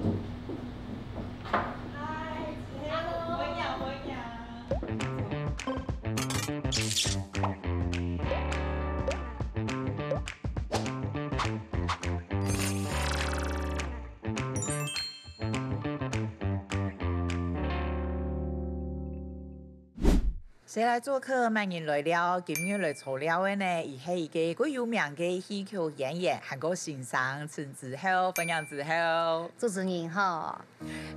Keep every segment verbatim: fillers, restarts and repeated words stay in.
嗨，子豪，歡迎，歡迎。誰來作客，麼人來尞？今日來坐尞个呢，佢係一個蓋有名个戲曲演員，還過先生陳子豪，歡迎子豪。主持人好。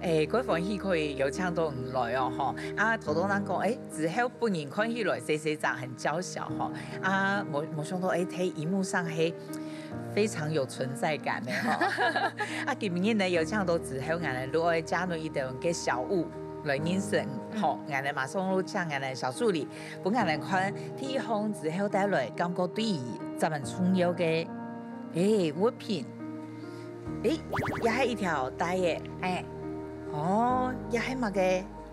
誒，蓋歡喜可以邀請到你來哦，吼。啊，頭頭人講，誒，子豪本人看起來細細隻，很嬌小吼。啊，無，無想到，誒，在螢幕上係非常有存在感的吼。啊，今日呢，邀請到子豪，𠊎等就愛加入一點个小物來認識，吼，𠊎等馬上就請𠊎等小助理，分𠊎等看，第一項子豪帶來，感覺對於這麼重要个，誒，物品。 誒，這係一條帶耶。哎，哦，這係麼个？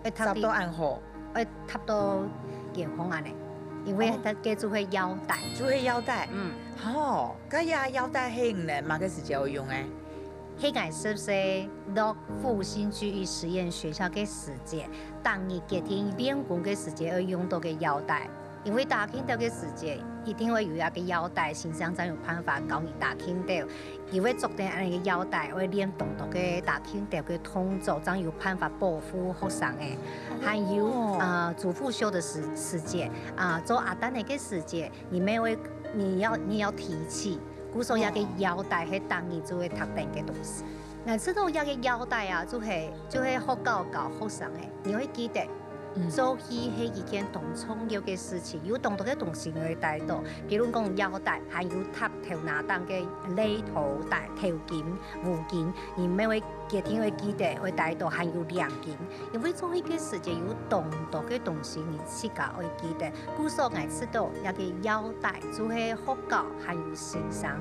會插到，插到恁好？會插到腰項恁呢，因為哦，佢个就係腰帶。就係腰帶。嗯。哦，該這腰帶係你麼个時節會用个？係𠊎十歲落復興劇藝實驗學校个時節，當日決定練功个時節會用到个腰帶。 因為打拳頭个時節，一定會有一個腰帶，先生正有辦法教你打拳頭。佢會著等恁呢个腰帶，會練當多个打拳頭个動作，正有辦法保護學生个。還有，哦，呃，主婦秀的時，時節，啊，做阿丹个時節，你乜會，你要，你要提氣，故所這個腰帶係當日就會特定个東西。𠊎知道這個腰帶啊，就係，就係學校教學生个，你會記得。 嗯。做戲係一件當重要个事情，有當多个東西你會帶到，比如講腰帶，還有搭頭那頂个犁頭帶、頭巾、烏巾，你乜會決定會記得會帶到，還有領巾，因為做戲个時節有當多个東西你自家會記得。故所𠊎知道，這個腰帶就係學校還有先生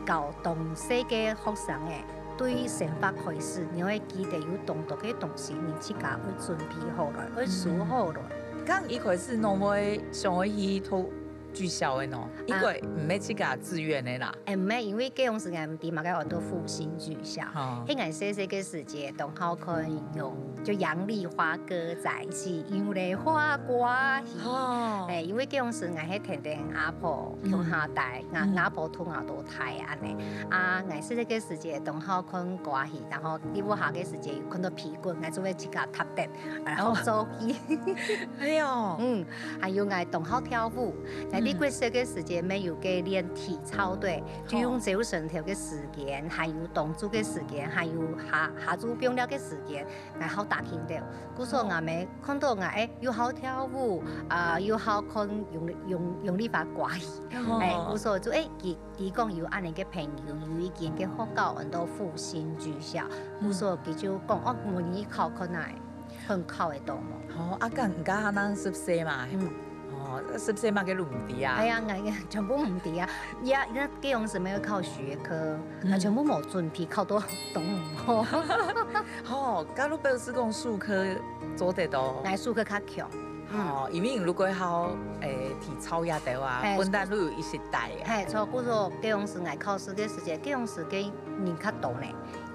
教當細个學生个。 對生活開始，你會記得有當多个東西，你自家愛準備好來，愛收好來。嗯。該一開始仰會想愛去讀劇校个呢？應該毋係自家自願个啦。哎，毋係，因為該央時𠊎毋知麼个安到復興劇校。哦。係𠊎細細个時節，當好看楊，就楊麗花歌仔戲，楊麗花歌仔戲。哦。哎，因為該央時𠊎係跈等阿婆共下大，𠊎，𠊎阿婆渡𠊎到大恁呢。 啊，𠊎細細个時節當好看歌仔戲，然後在屋下个時節有看到皮筋，𠊎就會自家搭等，然後做戲。哎喲。嗯，還有𠊎當好跳舞，𠊎在國小个時節乜有个練體操隊，就用朝晨頭个時間，還有當晝个時間，還有下，下晝放尞个時間，𠊎好打拳頭。故所𠊎乜看到𠊎，哎，又好跳舞，啊，又好看楊，楊，楊麗花歌仔戲。哦。哎，故所就，哎，佢 佢講有恁呢个朋友，有一間个學校安到復興劇校，嗯。故所佢就講，哦，無你考看啊，看考會到無？哦，啊，該你該下正十歲嘛？嗯。哦，十歲嘛，該都毋知啊。哎呀，𠊎，𠊎全部毋知啊。呀，該該央時乜愛考學科，啊，嗯。全部無準備，考到當毋好。哦，該就表示講術科做得到。𠊎術科較強。 嗯。哦，因為你如果好，誒，體操這兜啊，嘿，本來就有一息帶啊。嘿，著，故所該央時𠊎考試个時節，該央時个人較多呢，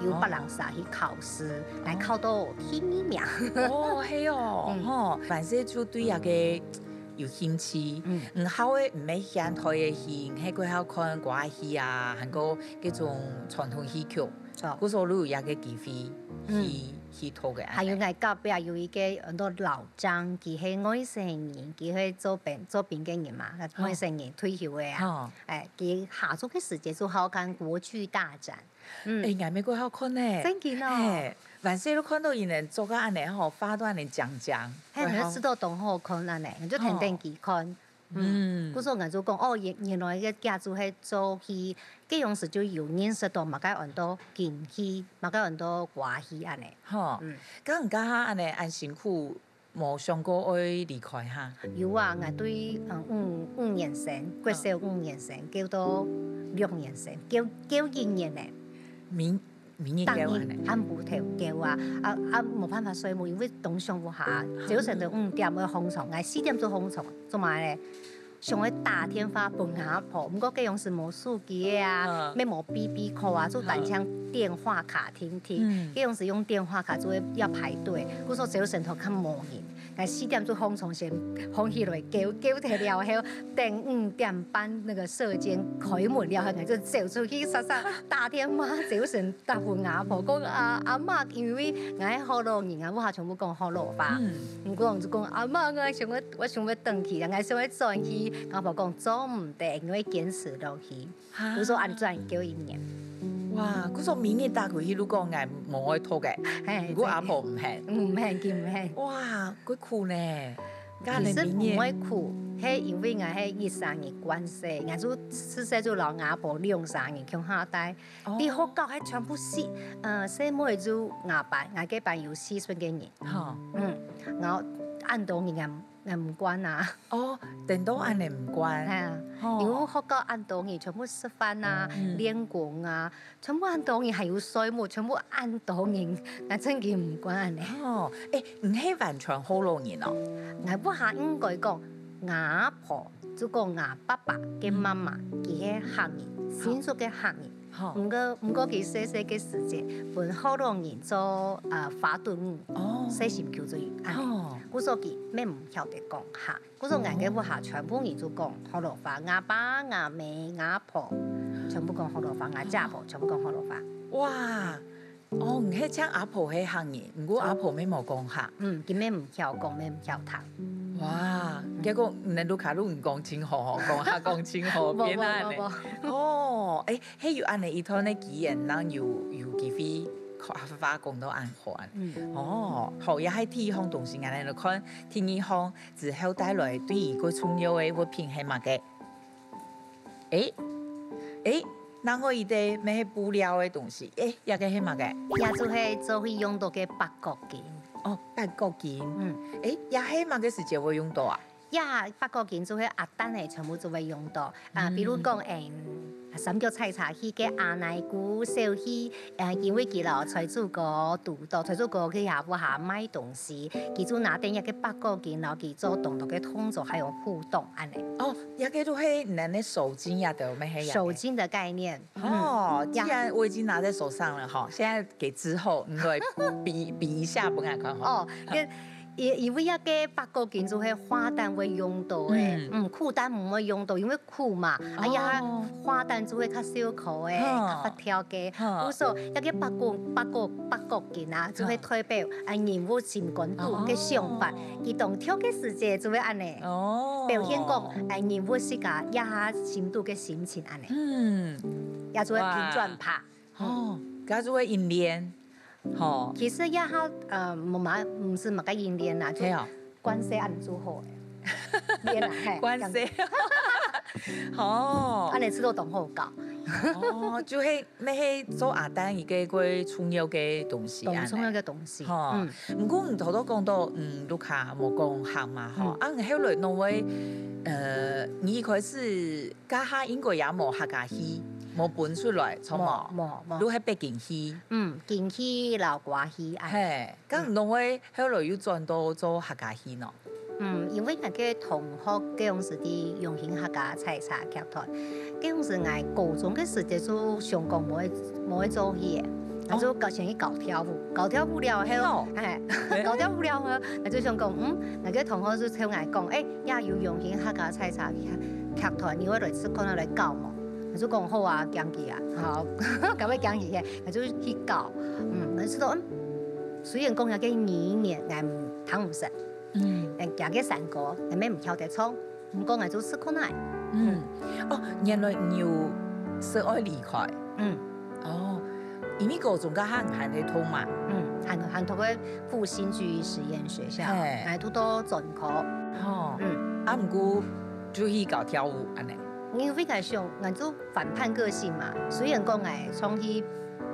有別人先去考試，哦。𠊎考到第二名。哦，係哦，嗯。吼，凡勢就對這個有興趣，嗯。嗯，好个，毋係現代个戲，係過好看歌仔戲啊，還過該種傳統戲曲，著。故所就有這個機會去，嗯。去讀个。還有𠊎隔壁有一個很多老 張，佢係外省人，佢係做兵，做兵个人嘛，哦。外省人退休个啊。哦。誒，佢下晝个時節就好看國劇大展。嗯。誒，𠊎乜過好看呢。真个哦。嘿，凡勢就看到佢等著到恁呢吼，化到恁呢靚靚。嘿，過好。你就知道當好看恁呢，你就跈等佢看。哦。 嗯。嗯。故所𠊎就講，哦，原，原來个家族係做戲，該央時就有認識到麼个安到京戲，麼个安到歌仔戲恁呢。吼，嗯。該你該下恁呢恁辛苦，無想過愛離開哈？有啊，𠊎對，嗯，五，五年生，國小五年生，教到六年生，教，教一年呢。明 每日教恁呢。逐日暗晡頭教啊，啊，啊，無辦法睡目，因為當上午下，朝晨頭五點愛䟘床，𠊎四點就䟘床，做麼个呢？想愛打電話分阿婆，毋過該樣時無手機个啊，嗯。也無B B call啊，就單淨電話卡聽聽。嗯。該樣時用電話卡就會要排隊，故所朝晨頭較無人。𠊎四點就䟘床先䟘起來，噭，噭忒了後，等五點半那個社監開門了後，𠊎就走出去，煞煞打電話朝晨 打分阿婆，講：「啊，阿嬤，」因為𠊎係學老人啊，屋下全部講學老話。嗯。毋過𠊎就講：「阿嬤，𠊎想要，𠊎想要轉去啊，𠊎想要轉去。」阿婆講：「做毋得，你愛堅持落去。」哈。故所恁樣轉九一年。哇，故所每日打過去，如果𠊎無愛讀个，嘿，毋過阿婆毋肯。毋肯，佢毋肯。哇，幾苦呢。其實毋會苦，係因為𠊎係一儕人關係，𠊎就自細就摎吾阿婆兩儕人共下大。 哦。在學校還全部係，呃，細妹就吾班，吾个班有四十个人。吼。嗯，然後恁多人也，也毋慣啊。哦，等到恁樣毋慣。係啊，吼。因為學校恁多人，全部食飯啊，嗯。練功啊，全部恁多人，還有睡目，全部恁多人，𠊎真个毋慣恁樣。哦，誒，你係完全學老人哦？𠊎屋下應該講，吾阿婆，就講吾爸爸个媽媽，嗯。佢係客人，新竹个客人。 吼。毋過，毋過佢細細个時節，分學老人做，呃，花燈舞，哦。細心求主義，恁樣。哦。故所佢也毋曉得講客，故所𠊎个屋下全部人就講學老話，吾爸、吾姆、吾婆，全部講學老話，吾姐婆全部講學老話。哇，哦，你係像阿婆係客人，毋過阿婆也無講客。嗯，佢也毋曉講，也毋曉聽。哇，結果你屋下都毋講清楚吼，講客講清楚，無，變恁樣呢。無，無，無。哦，誒， 係有恁樣一段个機緣，正有，有機會客話講到恁好。嗯。哦，好，這係第一項東西，𠊎來看，第二項之後帶來對佢个重要个物品係麼个？誒，誒，另外一個乜係布料个東西，誒，這個係麼个？這就係做戲用到个八角巾。哦，八角巾。嗯。誒，這係麼个時節會用到啊？ 呀，八角巾就係阿旦仔全部就會用到。啊，嗯。比如講，誒，三腳採茶戲个阿奶姑小戲，誒，因為佢摎財主哥堵到，財主哥去佢屋下賣東西，佢就拿等這個八角巾，摎佢做當多个動作，還有互動恁樣。哦，這個就係𠊎等个手巾呀，對，乜係呀。手巾的概念。哦，嗯。既然我已經拿在手上了哈，現在給之後，你來比，比一下分𠊎看哈。哦，跟 因，因為這個八角巾就係化旦會用到个，嗯。嗯，褲旦毋會用到，因為褲嘛，啊，哦。這化旦就會較燒口个，嗯。較發跳个。嗯。故所，這個八角，八角，八角巾啊，就係代表，嗯。哎，人物心肝肚个想法，哦。佢當跳个時節就會恁樣，哦。表現講，哎，人物自家這下心肚个心情恁樣。嗯。也就會平轉拍。哇。哦，該就會引練。 吼。其實這下，呃，無嘛，毋係麼个引練啦，就係哦。慣勢恁樣就好了。練啦，嘿，慣勢。吼。恁樣試著當好搞。哦，就係，乜係做阿旦一個最重要个東西，當重要个東西。吼。嗯。毋過你頭頭講到，嗯，屋下無講客嘛，吼，嗯。啊，你後來哪會，呃，你一開始 該下應該也無客家戲，無分出來，著無？無，無，無。都係北京戲。嗯，京戲摎歌仔戲，哎。嘿，該你哪會後來又轉到做客家戲呢？嗯，因為𠊎个同學該央時在榮興客家採茶劇團，該央時𠊎高中个時節就想講無愛，無愛做戲个，哦。𠊎就搞，先去搞跳舞，搞跳舞了後，哦。哎，搞跳舞了後，𠊎就想講，嗯，𠊎个同學就同𠊎講，哎， 也有榮興客家採茶劇團，你愛來試看啊，來搞無？𠊎就講好啊，行去啊，好，敢會行去嘿，𠊎就去搞。嗯，𠊎就知道，嗯，雖然講這個語言𠊎聽毋識，嗯。誒，這個山歌𠊎乜毋曉得唱，毋過𠊎就試看啊。嗯，哦，原來你有想愛離開。嗯。 哦，因為高中該下還在讀嘛。嗯，還，還讀个復興劇藝實驗學校，嘿。還讀到專科。吼，嗯。啊，毋過就去搞跳舞恁樣。因為𠊎想，𠊎就反叛個性嘛，雖然講𠊎唱戲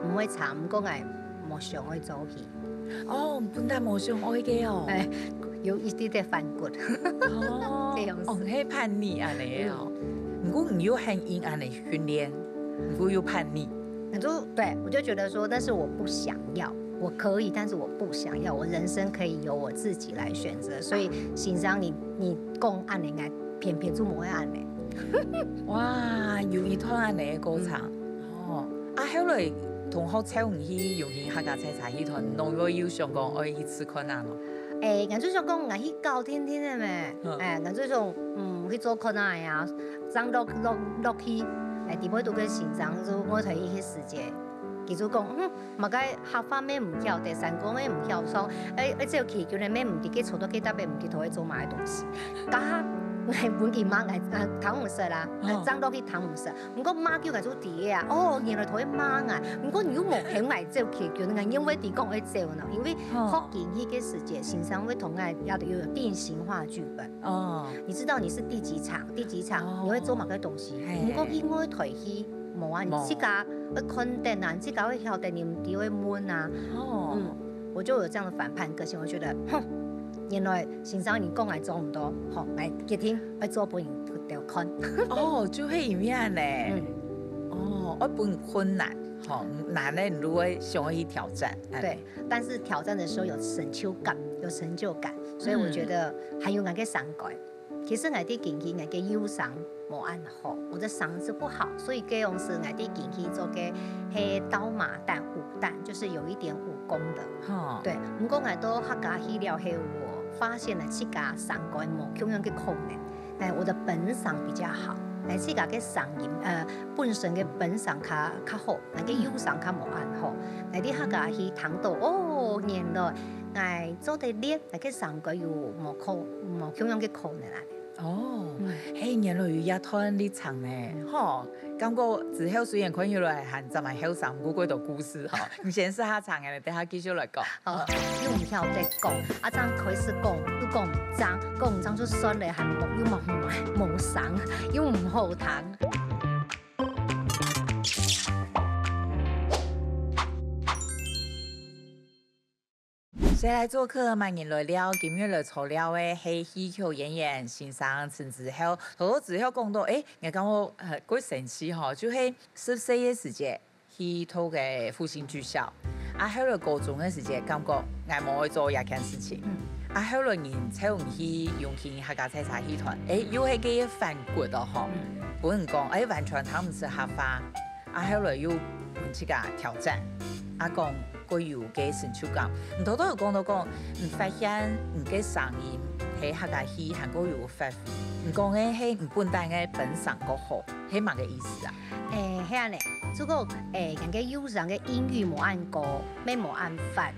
毋會差，毋過𠊎無想愛做戲。哦，本來無想愛个哦。哎，有一點點反骨。哦，這樣子。哦，係叛逆恁樣哦。嗯。毋過你又很硬恁樣訓練，毋過又叛逆。 那就，對，我就覺得說，但是我不想要，我可以，但是我不想要，我人生可以由我自己來選擇。所以先生你，你講恁樣，偏偏就無愛恁呢。哇，有一段恁呢个過程。哦，啊，後來同學招你去永興客家採茶戲團，你會有想講愛去試看啊無？誒，𠊎就想講，𠊎去搞定定个咩？誒，𠊎就想，嗯，去做看啊呀，上落落落去，誒，底背都个先生就我同佢去時節，佢就講，嗯，麼个客話乜毋曉得，山歌乜毋曉唱，誒，誒，只有佢叫你乜毋知佢坐到佢搭背毋知佢做麼个東西。該下，𠊎本佢罵𠊎，啊，聽毋識啦，上落去聽毋識。 毋過罵久𠊎就知个啊，哦，原來同佢罵𠊎。毋過你又無肯𠊎走去，叫𠊎因為知講愛走呢，因為學京戲个時節，先生會同𠊎要有定型化劇本。哦，你知道你是第幾場，第幾場你會做麼个東西。毋過去外台戲無啊，你自家會看等啊，你自家會曉得，你毋知會問啊。哦，嗯，我就有這樣的反叛個性，我覺得，哼，原來先生你講𠊎做毋到，好，來決定愛做分人 都看。哦，就會有影呢。嗯，哦，愛分困難，吼，難的你就會想要去挑戰。對，但是挑戰的時候有成就感，有成就感，所以我覺得還有𠊎个聲音。其實𠊎在京劇，𠊎个幼聲無恁好，我的嗓子不好，所以這樣是𠊎在京劇做个係刀馬旦、武旦，就是有一點武功的。哈，對，毋過𠊎到客家戲了後，我發現了自家聲音無共樣个可能。 誒，我的本嗓比較好，誒，自家个聲音，呃，本身个本嗓較較好，𠊎个幼聲較無恁好。𠊎在客家戲聽到，哦，原來𠊎做得練，𠊎个聲音有無可無共樣个可能啊。哦，嘿，原來有這段歷程呢，吼，感覺之後雖然看起來還正蠻後生，毋過幾多故事吼，你先試下唱，等下繼續來講。 哦，又毋曉得講，啊，正開始講，又講毋正，講毋正就算了，還無又無無無聲，又毋好聽。誰來作客，麼人來尞，今日來坐尞个係戲曲演員先生陳之後，頭頭之後講到，誒，𠊎感覺呃，幾神奇吼，就係十歲个時節， 去讀个復興劇校。啊，後來高中个時節，感覺𠊎無愛做這件事情。啊，後來人招你去永興客家採茶戲團，誒，又係个反骨哦吼。分人講，誒，完全聽毋識客話。啊，後來又分自家挑戰，啊，講過有个成就感。你頭頭有講到講，你發現你个聲音係客家戲還過有發揮。你講个係你本旦个本聲較好，係麼个意思啊？ 誒，係恁呢，如果誒，人个幼聲个音域無恁高，乜無恁闊，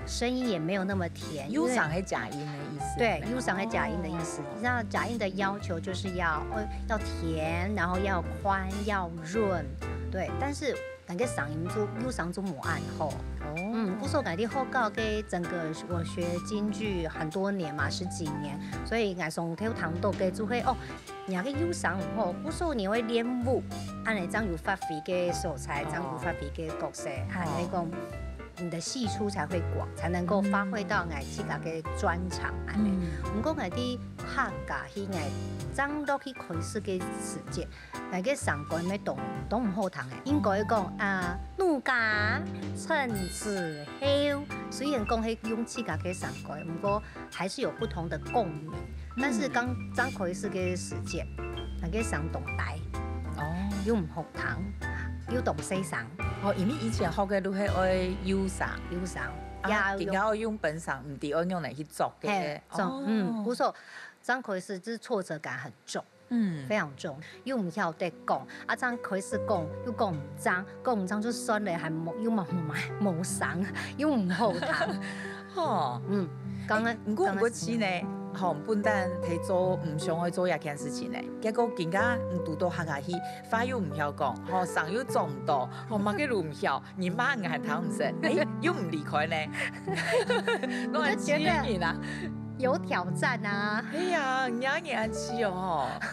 聲音也沒有那麼甜。幼聲係假音的意思。對，幼聲係假音的意思。那假音的要求就是要呃要甜，然後要寬，要潤，對。但是人个聲音就幼聲就無恁好。哦，嗯，故所𠊎在學校个整個我學京劇很多年嘛，十幾年，所以𠊎上頭聽到个就會哦， 若个幼聲毋好，故所你愛練武，恁呢正有發揮个所在，正有發揮个角色，恁呢講，你的戲出才會廣，才能夠發揮到𠊎自家个專長，恁呢。毋過𠊎在客家戲，𠊎正落去開始个時節，𠊎个聲音乜當當毋好聽个，應該講啊，奴家趁此後，雖然講係用自家个聲音，毋過 還是有不同的共鳴。但是剛剛開始个時節，那個聲當低，哦，又毋好聽，又當細聲，哦，因為以前學个都係愛幼聲，幼聲，啊，今日愛用本聲，毋知愛用哪去做个。嘿，做，嗯，不錯，剛開始就是挫折感很重。 嗯，非常重，又毋曉得講，啊，正開始講又講毋正，講毋正就算了，還無又無無無聲，又毋好聽。吼，嗯，剛剛毋過毋過去呢，吼，本旦係做毋想愛做這件事情呢，結果今日你堵到客家戲，話又毋曉講，吼，聲又做毋到，吼，麼个都毋曉，人罵你還聽毋識，誒，又毋離開呢，攏還氣人啊！有挑戰啊！哎呀，你啊你還氣哦，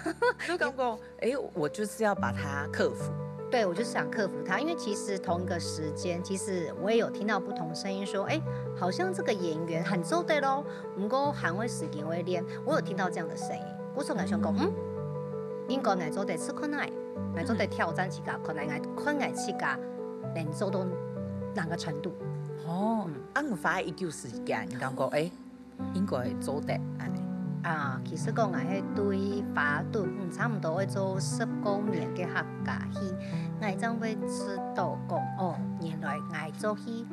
吼，就感覺。 哎，我就是要把它克服。對，我就是想克服它，因為其實同一個時間，其實我也有聽到不同聲音說，哎，好像這個演員很做得咯，毋過還愛時間會練。我有聽到這樣的聲音，故所𠊎想講，嗯，應該𠊎做得試看啊，𠊎做得挑戰自家，看啊，𠊎看啊自家能做到哪個程度。哦，恁花一段時間，你感覺，哎，應該做得恁呢。啊，其實講𠊎係對花東，嗯，差毋多會做十過年个客家戲，𠊎正會知道講，哦，原來𠊎做戲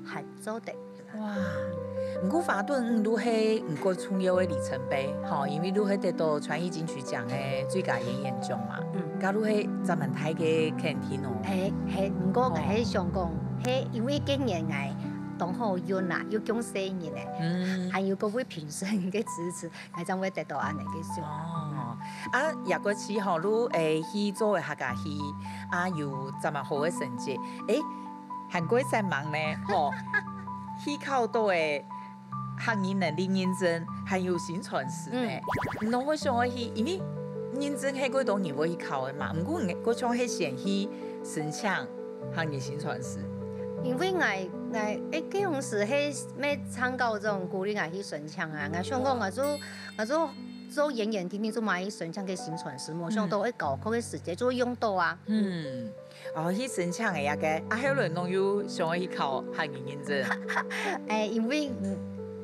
還做得。哇，毋過花東，嗯，都係毋過重要个里程碑，吼，因為都係得到傳藝金曲獎个最佳演員獎嘛，嗯，該都係真蠻大个肯定哦。係，係，毋過𠊎係想講，係因為今年𠊎當好運啊，又降生日呢，嗯，還有各位評審个支持， 𠊎正會得到恁樣个想法。哦，啊，也過去吼，你誒去做个客家戲，啊有這麼好个成績，誒，還過煞猛呢，吼，去考到个客語能力認證，還有薪傳師呢。嗯，你會想愛去，因為認證係過多人會去考个嘛，毋過你過像係先去申請客語薪傳師。因為𠊎𠊎誒，該樣時係咩參考這種鼓勵𠊎去申請啊，𠊎想講𠊎做 啊，做做演員定定做嘛去申請个薪傳師，無想到會教課个時間就用到啊。嗯，哦，去申請个該个，啊，後來攏有想愛去考客語認證。誒，因為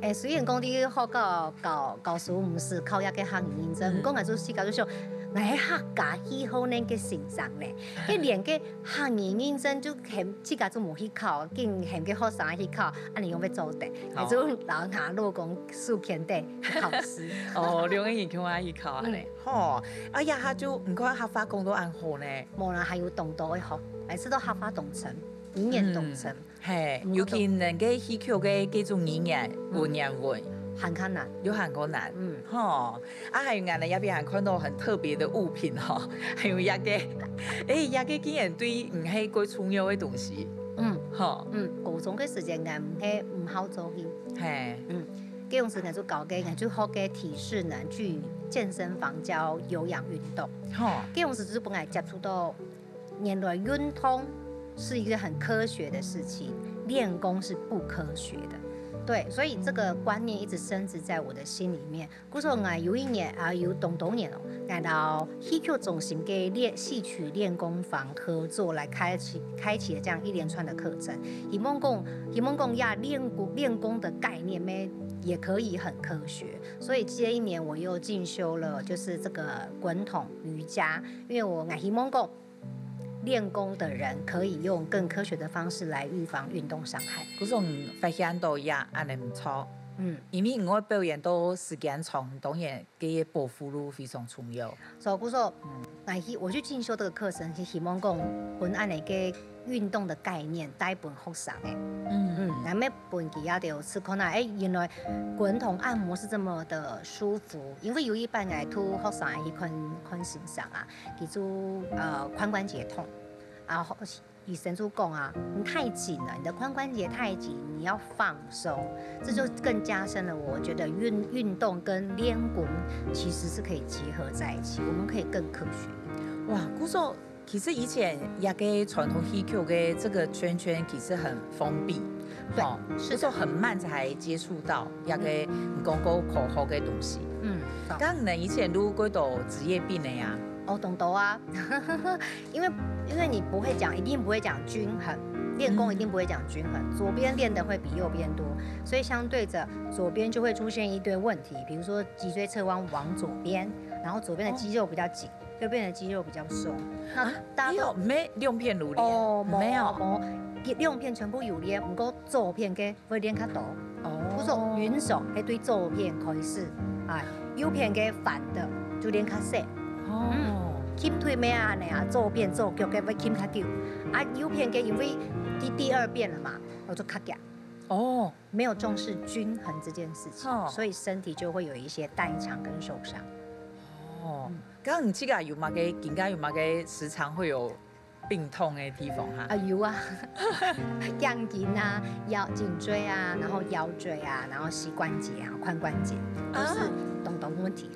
誒，雖然講你學校教教書毋使考該个客語認證，毋過𠊎就自家就想，𠊎係客家戲好恁个先生咧，該連个客語認證就喊自家就無去考，竟喊个學生去考，恁樣樣會做得，𠊎就摎𠊎老公手牽等。 考試。哦，兩個人共下去考恁呢。吼，啊，這下就你看客話講到恁好呢。無啦，還有當多个學，還係到客話當深，語言當深。係，尤其恁个戲曲个這種語言，文言文，還較難。有還較難。嗯，吼，啊，還有𠊎呢，這片還看到很特別的物品吼，還有這個，誒，這個竟然對你係過重要个東西。嗯，吼，嗯，高中个時間𠊎毋係毋好做戲。係，嗯。 該種時𠊎就搞个，𠊎就學个體適能，去健身房教有氧運動。吼，該種時就分𠊎接觸到，原來運動是一個很科學的事情，練功是不科學的。對，所以這個觀念一直深植在我的心裡面。故所𠊎有一年啊，有當多年哦，𠊎到戲曲中心个練戲曲練功房合作，來開啟開啟了這樣一連串的課程。希望講，希望講呀，練功練功的概念咩，也可以很科學。所以這一年我又進修了，就是這個滾筒瑜伽，因為我𠊎希望講，練功的人可以用更科學的方式來預防運動傷害。故所發現到呀，恁呢毋錯。嗯，因為𠊎表演到時間長，當然 个保護路非常重要。所以故所，嗯，來去我去進修這個課程，是希望講分恁呢个運動的概念帶分學生誒。嗯，嗯，來乜分佢兜試看啊，誒，原來滾筒按摩是這麼的舒服，因為有一擺𠊎同學生去看看先生啊，佢就呃髖關節痛，啊， 醫生就講啊，你太緊了，你的髖關節太緊，你要放鬆，這就更加深了。我覺得運運動跟練功其實是可以結合在一起，我們可以更科學。哇，故所其實以前這個傳統戲曲个這個圈圈其實很封閉，對，吼，是的，故所很慢才接觸到這個你講過科學个東西。嗯，好。該你以前有幾多職業病个啊？哦，當多啊。 因為因為你不會講，一定不會講均衡，練功一定不會講均衡，左邊練的會比右邊多，所以相對著左邊就會出現一堆問題，比如說脊椎側彎往左邊，然後左邊的肌肉比較緊，右邊的肌肉比較鬆。那大家都，沒有，沒兩片都練，哦，沒有，無，兩片全部有練，毋過左片个 會練較多。哦，故所運動係對左片開始，啊，右片个反的就練較細。哦，嗯，掔腿乜恁呢啊，左片左腳个會掔較久，啊，右片个因為第第二遍了嘛，𠊎就較遽。哦，沒有重視均衡這件事情，哦，所以身體就會有一些代償跟受傷。哦，嗯，該你自家有麼个，今下有麼个時常會有 病痛个地方哈？啊，有啊，頸筋啊，腰頸椎啊，然後腰椎啊，然後膝關節啊，髖關節，都是當多問題。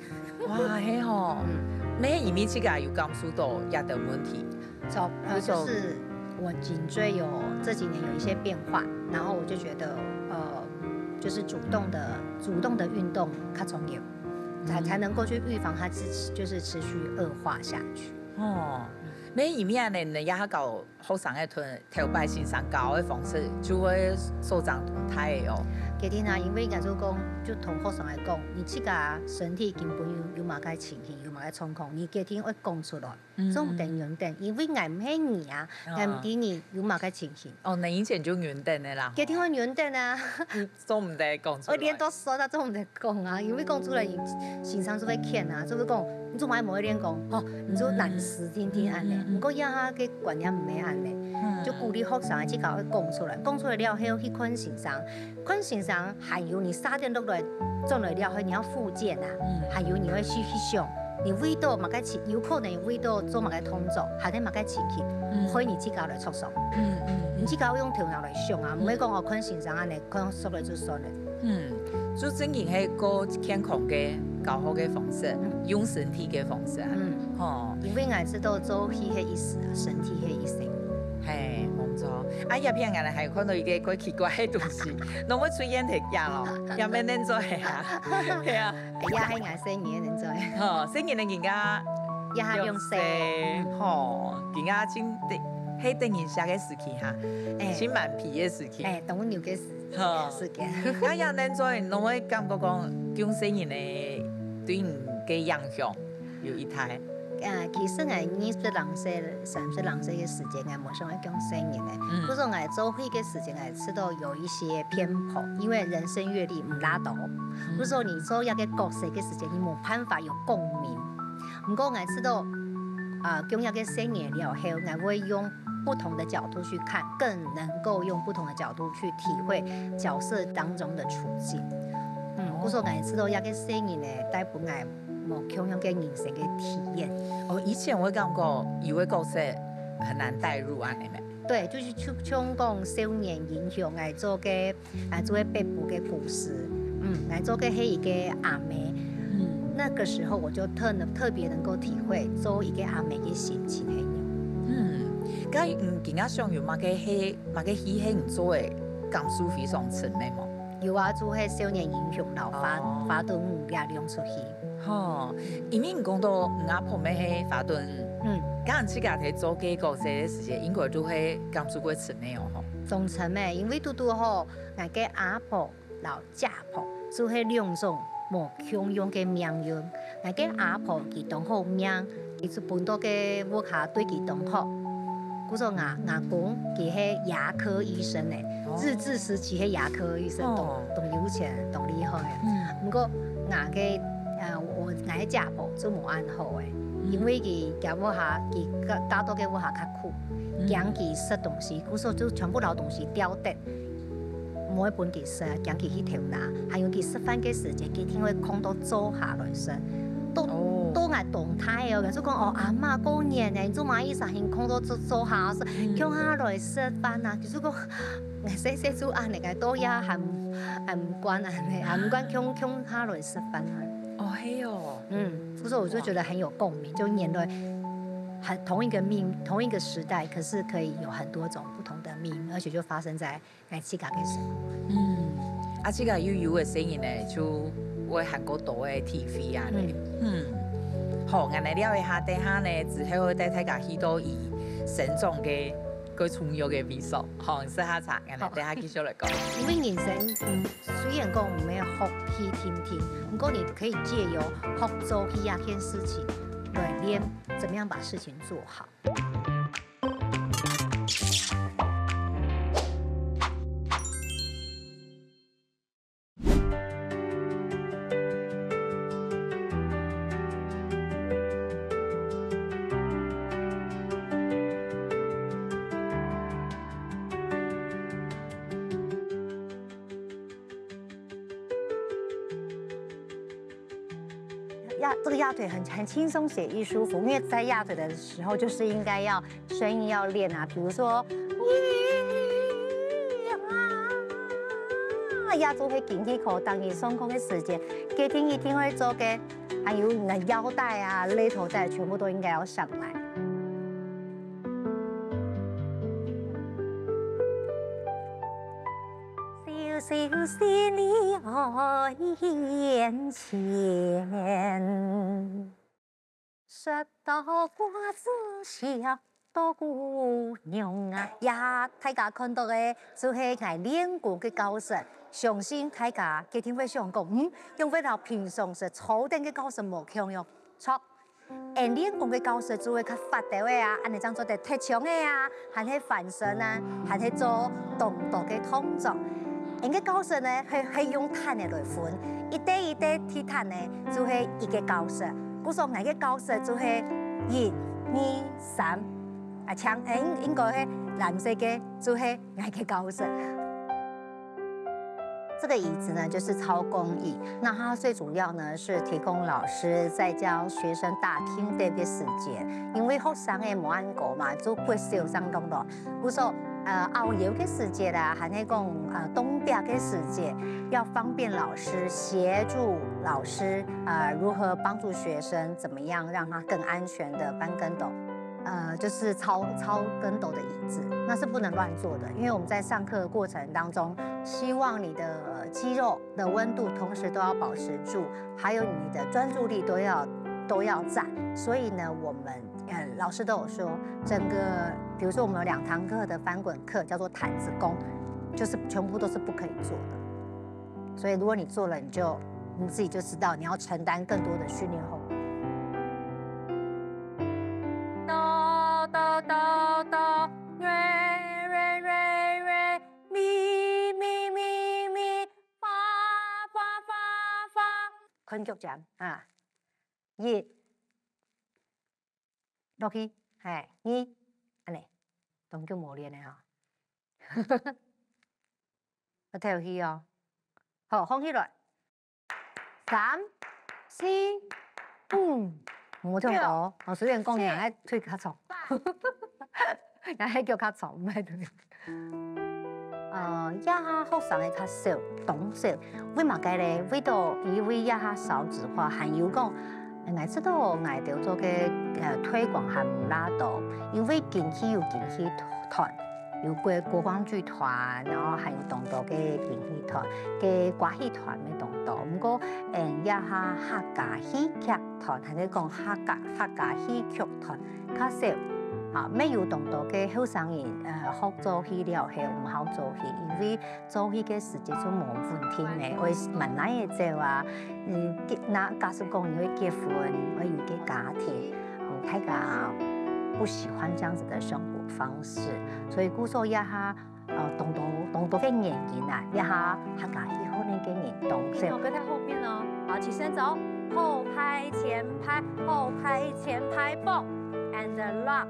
哇，係吼，嗯，乜你自家有感受到這兜問題？從呃，就是我頸椎有這幾年有一些變化，然後我就覺得呃，就是主動的主動的運動較重要，才才能夠去預防它持就是持續惡化下去。哦，乜你面呢，也搞學生个同頭擺先生教个方式，就會所長同大个哦。決定啊，因為人家就講，就同學生來講，你自家身體根本有有麼个情形，有麼个狀況，你決定愛講出來，嗯，做毋得忍等，因為𠊎毋係你啊，哦，𠊎毋知你有麼个情形。哦，你以前就忍等个啦。決定愛忍等啊。嗯，做毋得講出來。我連到說，他做毋得講啊，因為講出來，先生就會譴啊，就會講，你做麼無愛練功？哦，你就懶尸定定恁呢。嗯，嗯，嗯。毋過這下个觀念毋係恁呢，嗯，就鼓勵學生自家愛講出來，講出來了後去看先生，看先生還有你下點落來，轉來了後你愛復健啊，嗯，還有你愛去去想，你為到麼个情，有可能為到做麼个動作，還係麼个情形，嗯，害你自家來著想。嗯，嗯，嗯。你自家愛用頭腦來想啊，毋係講哦，看先生恁呢，看熟了就算了。 嗯，就正經係過健康个教學个方式，嗯，用身體个方式啊。嗯。吼。因為𠊎知道做戲係一時啊，身體係一生。嘿，無錯。啊，這片𠊎還有看到一個怪奇怪个東西，攏會出現在這咯，也毋係恁做个啊。係啊。這係𠊎細人仔恁做个。吼，細人仔人家這下兩歲。兩歲，吼，人家真得，係得人惜个時期哈，哎。真蠻皮个時期。哎，當牛个時 好。時間。該樣恁做，你會感覺講，降細人仔對你个影響有幾大？啊，其實𠊎二十零歲、三十零歲个時間，𠊎無想愛降細人仔。嗯。故所𠊎做戲个時間，𠊎知道有一些偏頗，因為人生閱歷毋罅多。嗯。故所你做一個角色个時間，你無辦法有共鳴。毋過𠊎知道，啊，降一個細人仔了後，𠊎會用 不同的角度去看，更能夠用不同的角度去體會角色當中的處境。嗯，哦。故所𠊎知道這個細人仔帶分𠊎無共樣个人生个體驗。哦，以前會感覺有个角色很難代入恁呢咩？對，就是像，像講少年英雄來做个 啊，做个北部个故事。嗯，𠊎做个係一個阿姆。嗯。那個時候我就特能，特別能夠體會做一個阿姆个心情係仰。嗯，該，嗯，今下想有麼个係，麼个戲係你做个感受非常深个無？有啊，就係少年英雄摎花，哦。花東吳這兩齣戲。 吼，因為你講到你阿婆乜係花東，嗯。該你自家在做該角色个時節，應該都會感受過深个哦，吼。當深个，因為堵堵吼，𠊎个阿婆摎姐婆就係兩種無共樣个命運。𠊎个阿婆佢當好命，佢就分到个屋下對佢當好。 故所吾，吾公佢係牙科醫生呢，哦。日治時期係牙科醫生，當，哦。當有錢，當厲害个。嗯。毋過吾个，呃，𠊎，𠊎个姐婆就無恁好个，嗯。因為佢，佢屋下，佢嫁，嫁到个屋下較苦，嗯。驚佢食東西，故所就全部摎東西掉忒。 毋會分佢食，驚佢去偷拿。還有佢食飯个時節，佢一定會囥到灶下來食。到，哦。到𠊎當大哦，佢就講：「哦，阿嬤，過年呢，你做麼个一直先囥到灶，灶下食，嗯。共下來食飯啊？」佢就講，𠊎細細就恁呢，𠊎到這還，還毋慣恁呢，還毋慣共，共下來食飯啊。哦，係哦。嗯，所以我就覺得很有共鳴，就原來很，同一個命，同一個時代，可是可以有很多種不同的命運，而且就發生在 𠊎自家个生活。嗯，啊，自家又有个細人呢，就會還過多个體會啊呢。嗯。嗯。好，𠊎來尞一下，等下呢，之後會帶大家去到佢生長个最重要个位所。好，食下茶，𠊎來等下繼續來講。好。因為人生，嗯，雖然講毋係學戲定定，毋過你可以藉由學做戲這件事情來練怎麼樣把事情做好。 压，这个压腿很，很轻松，写意舒服，因为在压腿的时候就是应该要声音要练啊，比如说，啊，压住会紧气口，当你松空的时间，决定一定会做个，还有你的腰带啊、肋头带全部都应该要上来。多姑娘啊，呀，大家看到个就係𠊎練功个教室，相信大家一定會想講，嗯，仰會摎平常時坐等个教室無共樣？著，𠊎練功个教室就會較闊兜仔啊，恁仔正做得踢牆仔啊，還係翻身啊，還係做動作个動作。𠊎个教室呢，係係用攤仔來分，一垤一垤地攤仔，就係一個教室。故所𠊎个教室就係一、二、三。 啊，請，誒，應該係藍色个，就係𠊎个教室。這個椅子呢，就是操弓椅。那它最主要呢，是提供老師在教學生打拼的一個時間。因為學生个無恁多嘛，就國小生當多。故所，呃，拗腰个時節啦，還係講，呃，動作个時節，要方便老師，協助老師，呃，如何幫助學生，怎麼樣讓他更安全的翻跟斗。 呃，就是操操跟斗的椅子，那是不能亂坐的，因為我們在上課的過程當中，希望你的呃肌肉的溫度同時都要保持住，還有你的專注力都要都要在。所以呢，我們呃老師都有說，整個比如說我們有兩堂課的翻滾課叫做毯子功，就是全部都是不可以坐的。所以如果你坐了，你就你自己就知道你要承擔更多的訓練後果。 哆哆哆哆，瑞瑞瑞瑞，咪咪咪咪，發發發發。看腳尖啊，一，落去，嘿，二，恁仔，當久無練了吼。愛敨氣哦。好，䟘起來。 三、四、五，無聽到。哦，雖然講你个腿較長，𠊎个腳較長，毋係腿。呃，這下學生个較少，當少。為麼个咧？為到因為這下少子化，還有講，𠊎知道𠊎兜做个呃推廣還毋罅多，因為京劇有京劇團， 有國國光劇團，然後還有當多个京劇團、个歌劇團乜當多。毋過，嗯，這下客家戲劇團，還係講客家客家戲劇團較少。啊，乜有當多个後生人，呃，學做戲了後毋好做戲，因為做戲个時節就無穩定咧，會蠻難个走啊。嗯，結那假使講你會結婚，會有个家庭，嗯，大家不喜歡這樣子的生活方式。 所以故所這下，呃，當多當多个原因啊，這下客家戲學院个人當少。哦，不要太後面哦。好，起身走，後排、前排，後排、前排，boom and lock。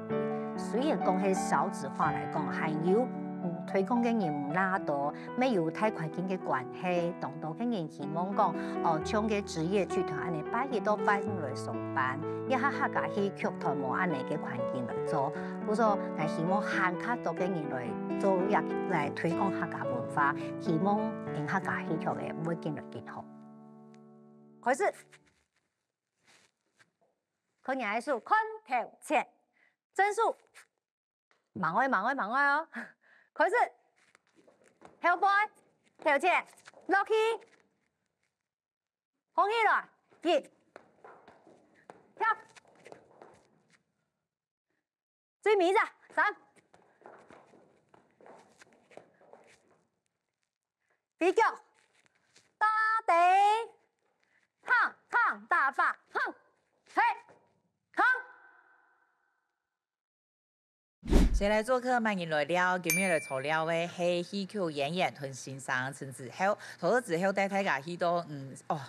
雖然講係少子化來講，還有，嗯，推廣个人毋罅多，乜有大環境个關係，當多个人 希望講，哦，像个職業劇團恁仔，拜一到拜五來上班，這下客家戲劇團無恁仔个環境來做。故所，𠊎希望還較多个人來做，也來推廣客家文化，希望𠊎客家戲曲个會緊來緊好。開始，看你个手，看頭前，正手。 慢愛，慢愛，慢愛哦。開始，後背，頭前，落去，䟘起來，一，跳，最尾一隻，三，飛腳，打底，嘭嘭打發，嘭，嘿，嘭。 誰來作客，歡迎來尞。今日來坐尞个係戲曲演員同先生陳子豪。頭頭子豪帶大家去到，嗯，哦，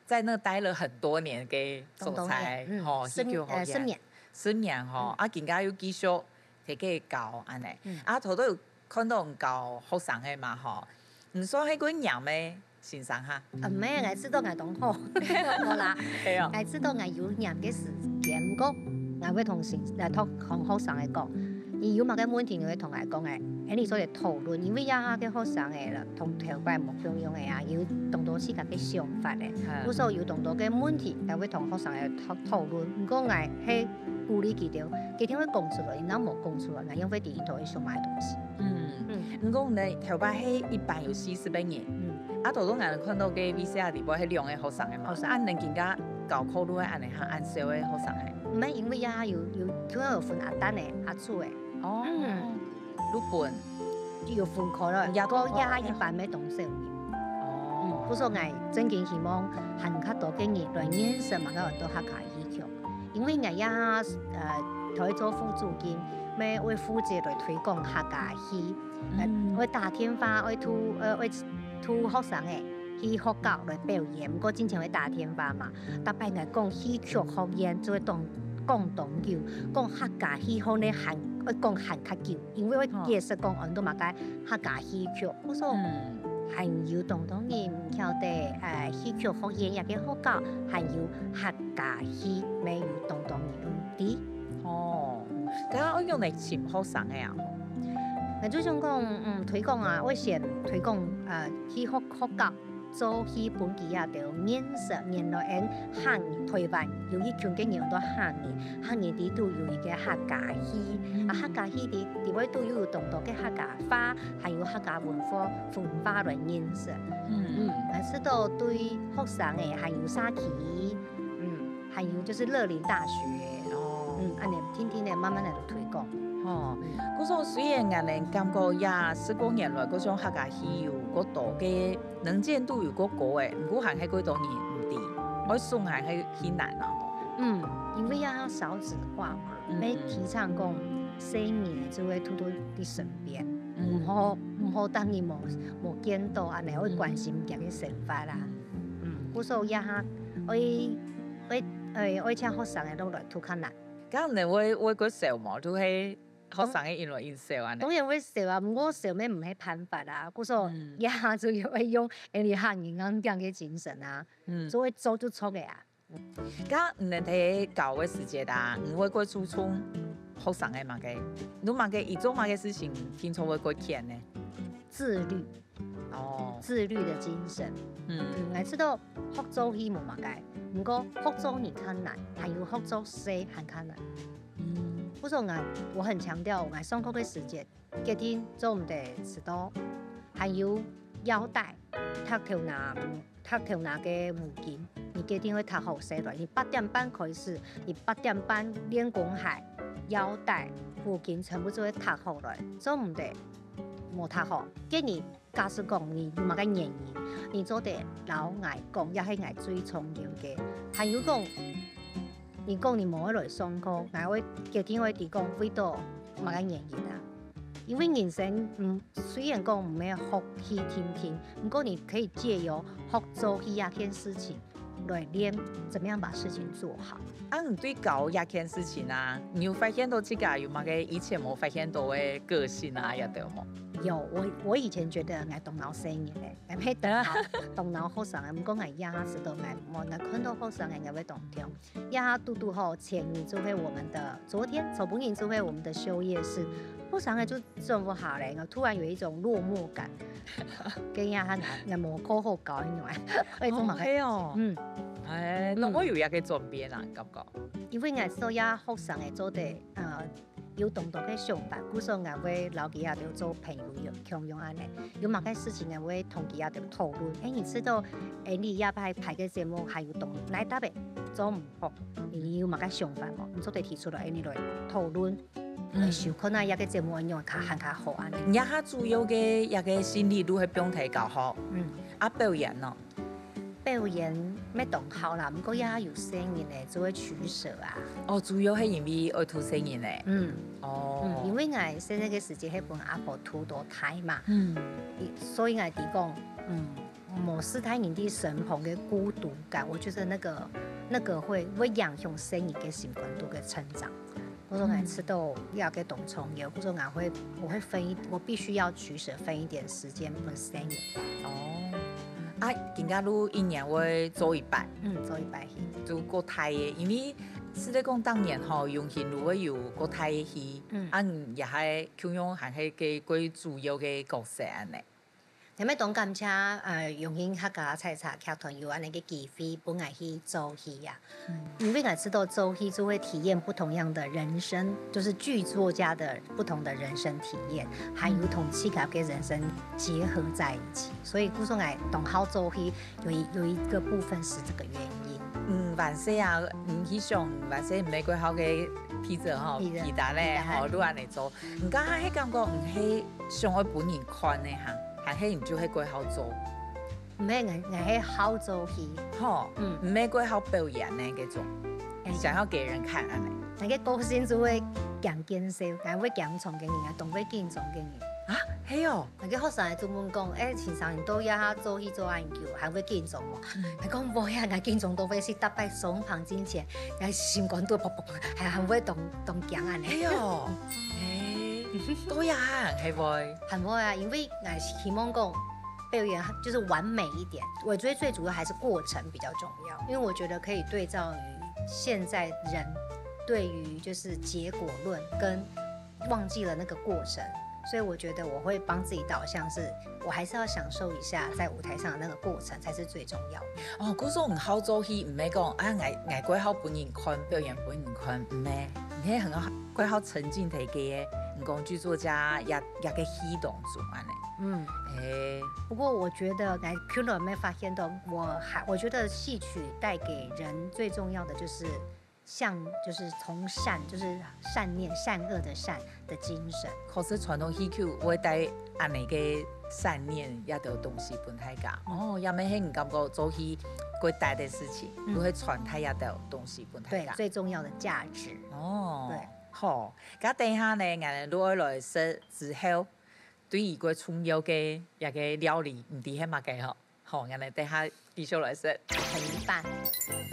在那待了很多年个所在，當多年，嗯，吼，十，戲曲學院。呃，十年。十年吼，嗯。啊，今下又繼續在該教恁仔。嗯。啊，頭頭有看到教學生个嘛，吼，毋算係恁嚴个 先生哈。啊，毋係，𠊎知道𠊎當好，無啦。係哦。𠊎知道𠊎有嚴个時間，毋過𠊎會同先，來同同學生个講，你有麼个問題，你會同𠊎講个，恁仔做得討論，因為這下个學生个啦，同頭擺無共樣个啊，有當多自家个想法个，嗯。故所有當多个問題，𠊎會同學生个討討論。毋過𠊎係鼓勵佢兜，佢兜會講出來，你若無講出來，𠊎仰會知佢兜會想麼个東西。嗯，嗯。毋過呢，頭擺係一班有四十个人，嗯。 啊，頭頭𠊎看到个V C R裡背係兩个學生个嘛，學生。啊，恁仔今下教課都係恁仔，還恁少个學生个。毋係因為這下有有，佢有分阿丹个、阿祖个，哦，嗯，有分，有分開了，也過這下一般个當少人。哦，故所𠊎真經希望還較多个人來認識嘛，較多客家戲曲，因為𠊎這下呃，頭一做副主任，乜會負責來推廣客家戲，呃，會打電話，會同呃，會同學生仔去學校來表演，毋過進前會打電話嘛。逐擺𠊎講戲曲學院就會當講當久，講客家戲可能還會講還較久，因為會解釋講安到麼个客家戲曲。故所還有當多人毋曉得，呃，戲曲學院這个學校還有客家戲，乜有當多人毋知。哦，該愛仰般來尋學生仔啊？𠊎就想講，嗯，推廣啊，愛先推廣，呃，去學學校做戲分佢這兜認識，原來𠊎客人，台灣有一群个人安到客人，客人裡肚有一个客家戲，啊，客家戲裡裡背肚又有當多个客家話，還有客家文化文化來認識。嗯，𠊎知道對學生仔還有社區，嗯，還有就是樂齡大學，哦，嗯，恁樣定定个慢慢來推廣。哦，故所雖然𠊎等感覺這十過年來，故所客家戲有較多个能見度有較高个，毋過還係較多人毋知，愛送還係較難啊。嗯，因為這少子化嘛，嗯，愛提倡講細人仔就會跍到你身邊，嗯，毋好毋好當你無無見到，恁樣會關心佢个生活啦。嗯，故所這下愛愛愛愛請學生仔落來跍較難。 該你會會較愁無？就係學生个因為因愁恁樣。當然會愁啊，毋過愁乜毋係辦法啊。故所這下就愛用𠊎等客人恁樣个精神啊，做會做就著个啊。該你等在教个時節啊，你會較注重學生个麼个？你麼个佢做麼个事情，平常會較譴呢？自律。 哦，自律的精神。嗯，𠊎知道學做戲無麼个，毋過學做人較難，還有學做細還較難。嗯，故所𠊎我很強調，𠊎上課个時節，決定做毋得遲到，還有腰帶，䌈頭那䌈頭那个圍巾，你決定愛䌈好勢來。你八點半開始，你八點半練功鞋、腰帶、圍巾全部做得䌈好來，做毋得無䌈好。該你 假使講你有麼个原因，你做得摎𠊎講，這係𠊎最重要个。還有講，你講你無愛來上課，𠊎會決定會知講為著麼个原因啊。因為人生，嗯，雖然講毋係學戲定定，毋過你可以藉由學做戲這件事情 來練怎麼樣把事情做好。啊，你對教這件事情啊，你有發現到自家有麼个以前無發現到个個性啊，也對無？有，我我以前覺得𠊎當老細人咧，𠊎乜當老當老學生个，毋過𠊎這下知道𠊎無，𠊎看到學生个，𠊎會當暢。這下堵堵好，前日就係我們的，昨天，昨晡日就係我們的休業式，學生个就 轉毋下來，𠊎突然有一種落寞感。跟人家他拿，那麼過後搞一暖，為什麼？哦，係哦。嗯，哎，那我有一個轉變啊，感覺。因為𠊎所有學生个做得，呃，有當多个想法，故所𠊎會摎佢兜做朋友，有共樣恁呢。有麼个事情𠊎會同佢兜討論。哎，你知道，哎，你這擺排个節目還有當哪搭个做毋好，你有麼个想法無？你做得提出來，哎，你來討論。 嗯，收看啊，這個節目恁樣較還較好恁呢。你這下主要个一個心理路係放在教學，嗯，啊表演呢？表演乜當好啦，毋過也有細人仔，就會取捨啊。哦，主要係因為愛渡細人仔。嗯，哦，嗯，因為𠊎細細个時節係分阿婆渡到大嘛，嗯，所以𠊎知講，嗯， 無序大人在身旁个孤獨感，我覺得那個那個會會影響細人个心肝肚个成長。故所𠊎知道這個當重要，故所𠊎會我會分一我必須要取捨分一點時間分細人。哦，啊，今下就一年會做一擺，嗯，做一擺戲，就較大个，因為實在講當年吼，永興就會有較大个戲，嗯，啊，也係共樣還係个較主要个角色恁呢。 𠊎乜當感謝，呃，永興客家採茶劇團有恁呢个機會，分𠊎去做戲啊。因為𠊎知道做戲就會體驗不同樣的人生，就是劇作家的不同的人生體驗，還有同自家个人生結合在一起。所以故所𠊎當好做戲，有一有一個部分是這個原因。嗯，還細啊，你去想還細毋係幾好个皮子吼，皮子，皮帶咧，皮帶。吼，你恁樣做。你剛剛係感覺你係想愛分人看呢，還，還係你就係幾好做？毋係，𠊎，𠊎係好做戲。吼，嗯。毋係幾好表演呢，該種。哎。想要給人看恁樣。那個個性就會驚見笑，還會驚撞个人啊，當會緊張个人。啊，係哦。 那個學生就問講：「哎，先生，你到這下做戲做恁久，還會緊張無？」嗯。佢講：「無呀，𠊎緊張到會死，逐擺上棚進前，𠊎心肝肚噗噗噗，還，還會當，當驚恁樣。」哎喲，哎，到這下還會？還會啊，因為𠊎希望講表演就是完美一點，我覺得最主要還是過程比較重要，因為我覺得可以對照於現在人對於就是結果論跟 忘記了那個過程。所以我覺得我會幫自己導向是，我還是要享受一下在舞台上的那個過程才是最重要的。哦，故所你好做戲，毋係講啊，𠊎，𠊎幾好分人看，表演分人看，毋係，你係很好，幾好沉浸在該个，你講劇作家也，也个戲當中恁樣。嗯。哎。不過我覺得，來，Q有沒有發現到，我還，我覺得戲曲帶給人最重要的就是 向，就是從善，就是善念、善惡的善的精神。可是傳統戲曲會帶恁樣个善念，這兜東西分大家。哦，也毋係你感覺做戲會帶个事情，嗯。會傳達這兜東西分大家。對，最重要的價值。哦，對。好，該等一下呢，𠊎等就愛來食之後，對佢个重要个一個料理，毋知係麼个吼？ 好，𠊎等等下繼續來食。陪伴，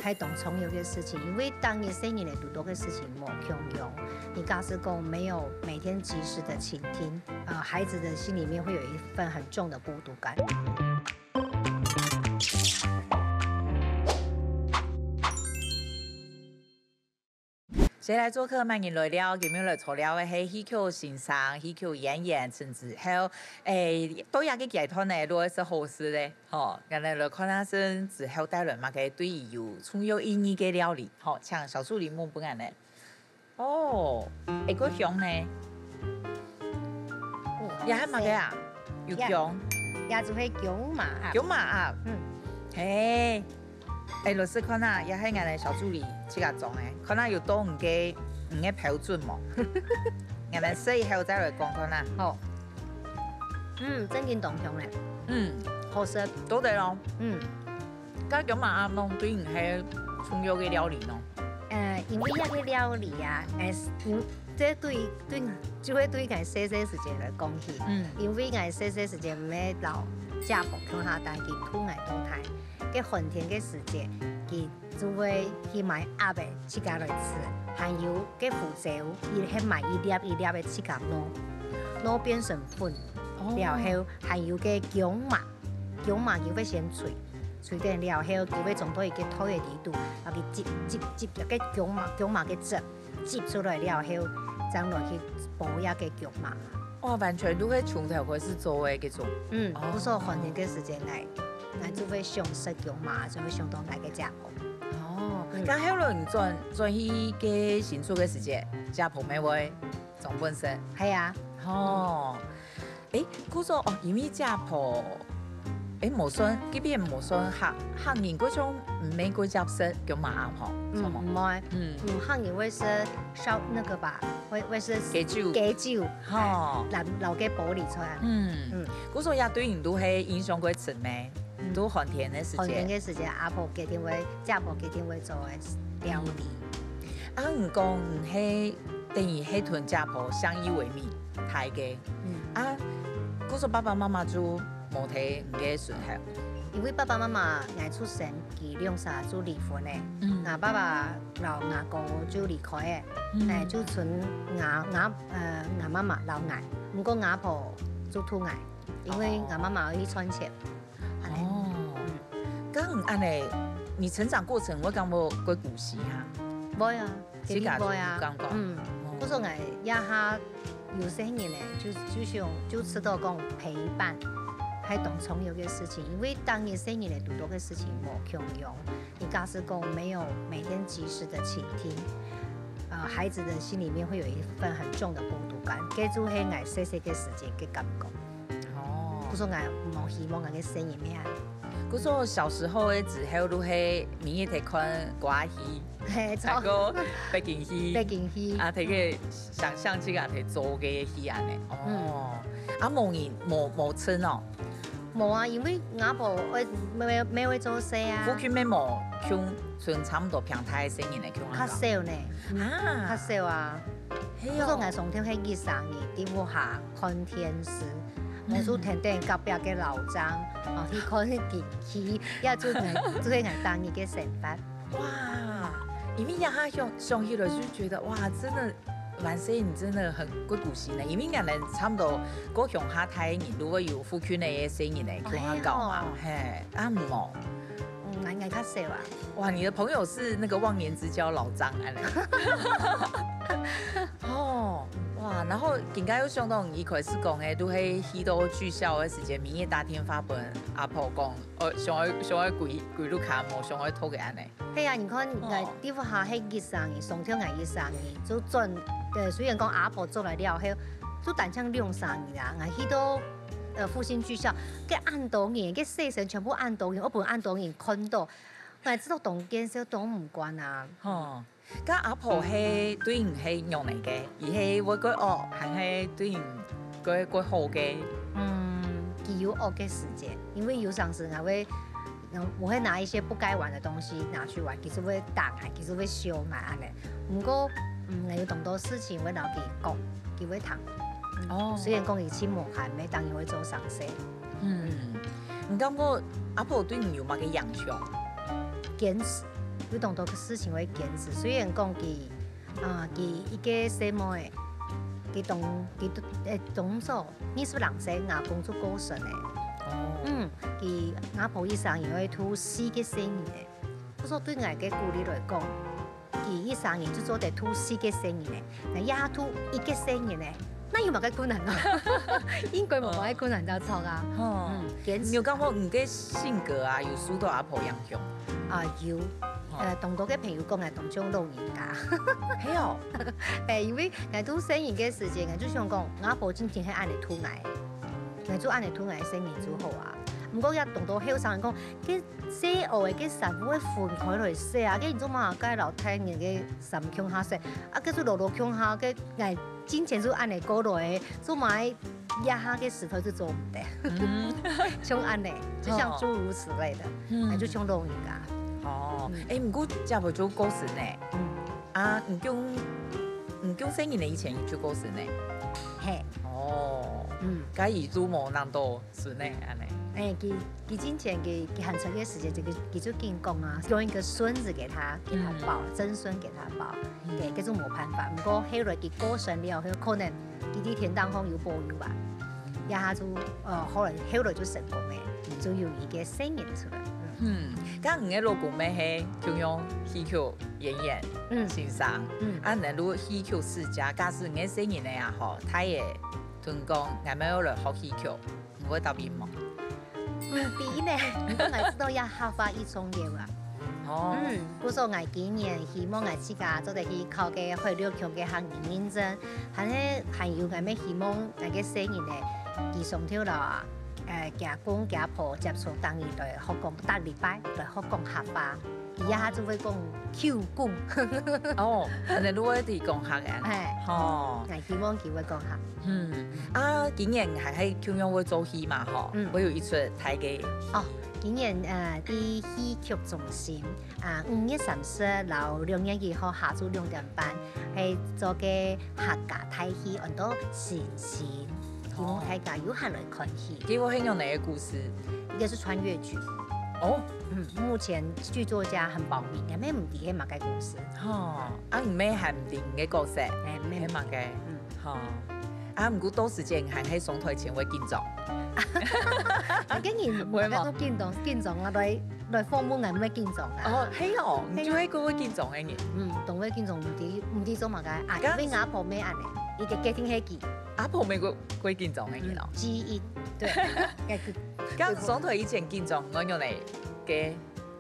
係當重要个事情，因為當你細人仔堵到个事情無共樣，你假使講沒有每天及時的傾聽，呃，孩子的心裡面會有一份很重的孤獨感。 誰來作客，麼人來尞？今日來坐尞个係戲曲先生、戲曲演員陳子豪。誒，到這個階段呢，就係食好勢咧，吼，𠊎等來看下先子豪帶來麼个對佢有重要意義个料理，吼，請小助理問分𠊎呢。哦，會過香呢？哦，這係麼个啊？有薑？這就係薑嫲鴨。薑嫲鴨。嗯。嘿， 誒，老師看啊，這係𠊎等小助理自家裝个，看啊有到你个，你个標準無？𠊎等食以後再來講看啊。好。嗯，正經當香咧。嗯。好食。到底咯。嗯。該薑嫲鴨攏對你係重要个料理咯。呃，因為這個料理啊，誒，因，這對，對，就會對𠊎細細時節來講起。嗯。因為𠊎細細時節毋係摎姐婆共下單，佢渡𠊎到大。 該寒天个時節，佢就會去買鴨仔自家來食，還有該胡椒，佢係買一粒一粒个自家熬，熬變成粉，哦。了後還有該薑嫲，薑嫲佢會先炊，炊等了後，佢會裝到一個袋仔裡肚，啊，佢擠擠擠，該薑嫲，薑嫲个汁擠出來了後，正來去煲這個薑嫲。哇，完全都係從頭開始做个這種。嗯，哦。故所寒天个時節來， 𠊎就會想食薑嫲，就會想到𠊎个姐婆。哦，嗯。該後來你轉，轉去該新竹个時節，姐婆乜會裝分你食？係啊。哦，誒，故所哦，因為姐婆，誒，無算，該片無算客，客人該種毋係過接食薑嫲鴨吼，嗯，著無？毋會。嗯。嗯，客人會食燒那個吧，會，會食雞酒。雞酒，吼。哎，摎，摎該玻璃出來。嗯。嗯。 故所這對你都係印象過深咩？嗯。都寒天个時節。寒天个時節，阿婆一定會，姐婆一定會做个料理。啊，你講你係等於係同姐婆相依為命大个。嗯。啊，故所爸爸媽媽就無在你个身後。因為爸爸媽媽，𠊎出生，佢兩儕就離婚咧。嗯。𠊎爸爸摎𠊎哥就離開咧，嗯。哎，就賰𠊎，𠊎，呃，𠊎媽媽摎𠊎。毋過𠊎婆就渡𠊎。 因為𠊎媽媽愛去賺錢。哦。嗯。該恁樣，你成長過程，會感覺過孤栖哈？會啊，自家肯定會啊。有感覺。嗯，哦。故所𠊎這下有細人咧，就，就想，就知道講陪伴，係當重要个事情，因為當你細人仔堵到个事情無共樣，你假使講沒有每天及時的傾聽，呃，孩子的心裡面會有一份很重的孤獨感，這就係𠊎細細个時節个感覺。 哦，故所𠊎無希望𠊎个細人係恁。故所小時候个時候，都係每日在看歌仔戲，係，還有北京戲，北京戲，啊，在个想象這个在做个戲恁呢。哦，啊，無人，無，無親哦。無啊，因為吾婆愛，無，無愛做事啊。附近乜無，像，像差不多平大个細人个，像恁樣。較少呢，啊，較少啊。係哦。故所𠊎常常係一儕人，在屋下看電視，𠊎就跈等隔壁个老張，哦，去看電視，也就係，就係𠊎逐日个生活。哇，因為這下想，想起來就覺得，哇，真的，蠻細人真的很過古心呢。因為𠊎等差不多過鄉下大人，都會有附近个細人个鄉下搞嘛，哎喲。係，啊，無。嗯，𠊎，𠊎較少啊。哇，你的朋友是那個忘年之交老張，恁呢。哦，哇，然後今个又想到你一開始講个，都係去到劇校个時間，每日打電話分阿婆講，哦，想愛，想愛歸，歸屋下，無想愛讀个恁呢。係啊，你看，哦。𠊎在屋下係一儕人，上天𠊎一儕人，就轉，呃，雖然講阿婆轉來了後，就單淨兩儕人啊，𠊎去到，呃，復興劇校，該恁多人，該學生全部恁多人，𠊎分恁多人看到，𠊎知道當見笑當毋慣啊。吼，該阿婆係對你係仰般个？佢係會過惡，還係對你過，過好个？嗯，佢有惡个時節，因為有當時𠊎會，嗯，𠊎會拿一些不該玩的東西拿去玩，佢就會打𠊎，佢就會笑𠊎恁呢。毋過，嗯，𠊎有當多事情會摎佢講，佢會聽。嗯，哦。雖然講佢盡無閒，乜當然會做生事。嗯，你感覺阿婆對你有麼个影響？堅持，有當多个事情會堅持。雖然講佢，啊，佢一个細妹仔，佢當，佢都，誒，當早二十零歲，阿公就過身了。哦。嗯，佢阿婆一生人會渡四个細人仔。故所對𠊎个鼓勵來講，佢一生人就做得渡四个細人仔，𠊎這下渡一个細人仔，該有麼个困難啊？應該無麼个困難才著啊。哦。嗯，堅持。你有感覺你个性格啊，有受到阿婆影響？啊，有。哦。呃，當多个朋友講𠊎當像老人家。係哦。誒，因為𠊎渡細人个時節，𠊎就想講，𠊎阿婆真正係恁呢渡𠊎，𠊎就恁呢渡𠊎細人就好啊。毋過也當多後生人講，該細人仔个衫褲愛分開來洗啊，該你做麼个摎大人个衫共下洗？啊，該就老老共下，該𠊎進前就恁呢過來个，做麼个這下个時代就做毋得？嗯。像恁呢，就像諸如此類的，哦。嗯。哎，就像老人家。哦，嗯。誒，毋過姐婆就過身呢。嗯。啊，你降，你降細人仔以前就過身呢？嘿。哦，嗯。該佢就無恁多孫仔，恁呢。誒，佢，佢進前佢，佢還在个時間，這個，佢就緊講啊，用一個孫子給他，給他抱，嗯。曾孫給他抱。嗯。對，這種無辦法。毋過後來佢過身了，可能佢在天堂方有保佑吧。這下就，呃，後來，後來就成功了，嗯。就有一個細人出來。嗯。嗯，該你个老公乜係共樣戲曲演員，嗯。先生。嗯。啊，你如果戲曲世家，假使你个細人仔啊，吼，大仔同你講，𠊎乜愛來學戲曲， 你會答應無？毋知呢，毋過𠊎知道這客話已重要啊。哦。嗯，故所𠊎今年希望𠊎自家做得去考个海陸腔个客語認證，還係還有𠊎乜希望𠊎个細人仔，佢上頭啦，呃，佢阿公佢阿婆接觸逐日來學講，逐禮拜來學講客話。 佢這下就會講口講。哦，恁呢就會提講客啊。嘿。吼。𠊎希望佢會講客。嗯，啊，今年還係共樣會做戲嘛，吼，嗯。會有一齣大个戲。哦，今年，呃，在戲曲中心，啊，五月三十摎六月一號下晝兩點半，係做个客家大戲，安到《神仙》。 希望大家有閒來看戲。哦。該係仰般个故事？一個是穿越劇。哦。嗯，目前劇作家很保密，𠊎乜毋知係麼个故事。吼，啊，你乜還毋知个角色，哎，乜毋知。係麼个？嗯。吼。啊，毋過到時節還係上台前會緊張。有个人會無？大家都緊張，緊張啊，來，來訪問𠊎，毋會緊張啊。哦，係哦，你就係个會緊張个人。嗯，當會緊張，毋知，毋知做麼个啊，該因為阿婆乜恁呢，一直決定係佢。 阿婆乜會，會緊張个人哦。嗯，基因，對。該上台以前緊張，𠊎仰般个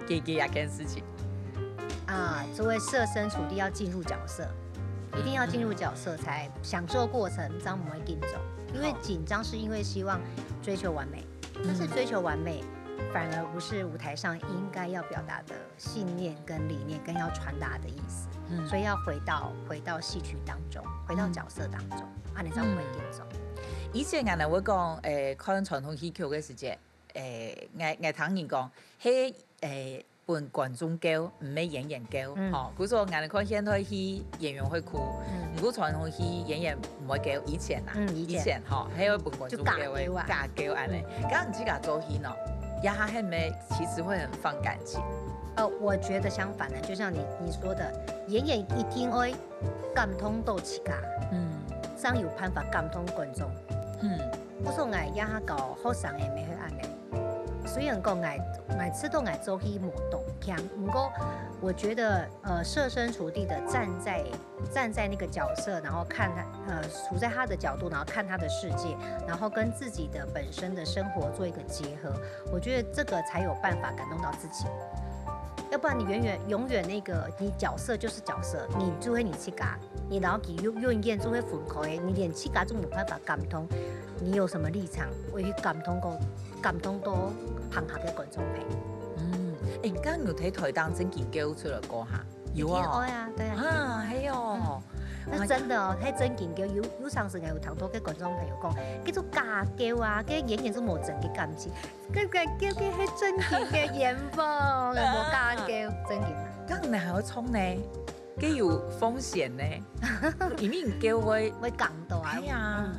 解決這件事情？啊，就會設身處地要進入角色，一定要進入角色才享受過程，這樣毋會緊張。因為緊張是因為希望追求完美，但是追求完美反而不是舞台上应该要表达的信念跟理念，跟要传达的意思。嗯，所以要回到回到戏曲当中，回到角色当中，啊，你才有環境中。以前啊，我讲，誒，看傳統戲曲个時節，誒，𠊎𠊎聽人講，係誒分觀眾噭，毋係演員噭，吼。比如說，𠊎看現代戲演員會哭，毋過傳統戲演員毋會噭，以前啊，以前吼，係會分觀眾噭个，假噭恁呢。剛你自家做戲呢，這下係毋係其實會很放感情？呃，我覺得相反的，就像你你說的，演員一定會感動到自家，嗯，正有辦法感動觀眾。嗯，我說𠊎也教學生个，乜係恁呢。雖然講𠊎𠊎知道𠊎做戲無當強，不過我覺得呃設身處地的站在站在那個角色，然後看他呃處在他的角度，然後看他的世界，然後跟自己的本身的生活做一個結合，我覺得這個才有辦法感動到自己。要不然你永遠永遠那個你角色就是角色，你就會你自家，你然後佢永永遠就會分開，你連自家都沒辦法感動，你有什麼立場會去感動過感動到旁下个觀眾朋友？嗯，誒，剛有在台當正經噭出來過哈？有啊。愛啊，對啊。啊，係哦。那真的哦，係正經噭，有有上次有聽到个觀眾朋友講，叫做假噭啊，个演員是無真个感情。 該个叫个係正經个演員，無假噭，正經啊。該你還要衝呢？該有風險呢，因為你噭會，會講到啊。哎呀，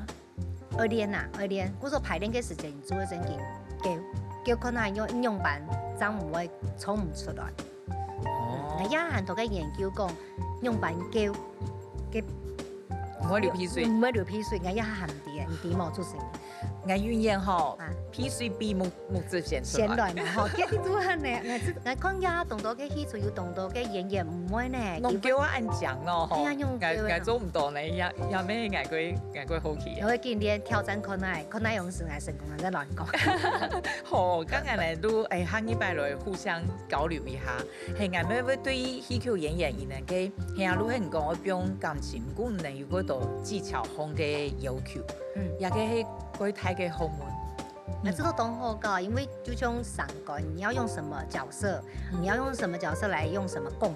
愛練啊，愛練。故所排練个時間，你做正經噭，噭看下用用板，正毋會衝毋出來。哦，也很多个研究講，用板噭，噭，毋會流鼻水，毋會流鼻水，𠊎也還知，你知無？做事。 𠊎永遠吼，鼻水比目目汁先出來。先來嘛吼，結果做恁呢，𠊎知，𠊎看呀，當多个戲出有當多个演員毋會呢。弄噭啊，恁講咯吼，哎呀，用噭，𠊎做毋到呢，也也咩，𠊎會𠊎會好奇。我會今天挑戰看下，看下用時𠊎成功還是亂講。好，剛剛呢，都誒，下一擺來互相交流一下。係，𠊎們會對戲曲演員呢，个，係啊，如果你講我不用感情，毋過呢有幾多技巧方个要求，嗯，也个係幾大个學問。 那這个當好搞，因為就像三觀，你要用什麼角色，你要用什麼角色來用什麼共鳴。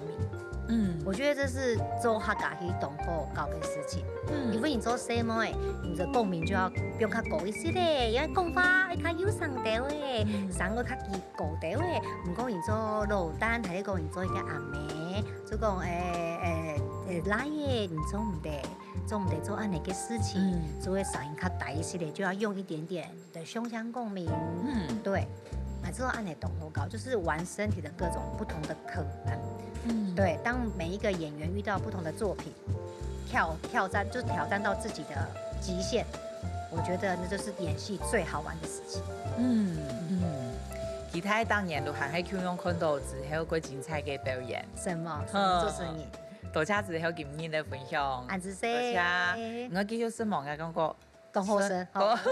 嗯，我覺得這是做客家戲當好搞个事情。嗯，因為你做細妹，你的共鳴就要比較高一些咧，因為講話愛較有聲調誒，聲愛較高調誒。毋過你做老旦，還係講你做一個阿姆，就講誒誒誒，倈仔，你做毋得，做毋得做恁呢个事情，就會聲音較低一些咧，就要用一點點 的胸腔共鳴。嗯，對，啊，這種按呢當好搞，就是玩身體的各種不同的可能。嗯，對，當每一個演員遇到不同的作品，挑挑戰就挑戰到自己的極限，我覺得那就是演戲最好玩的事情。嗯嗯，其他當年都還係共樣看到之後，過精彩个表演。什麼？什麼做生意？多謝之後今日的分享，安子多謝。我繼續失望啊，感覺。 當好食，好食，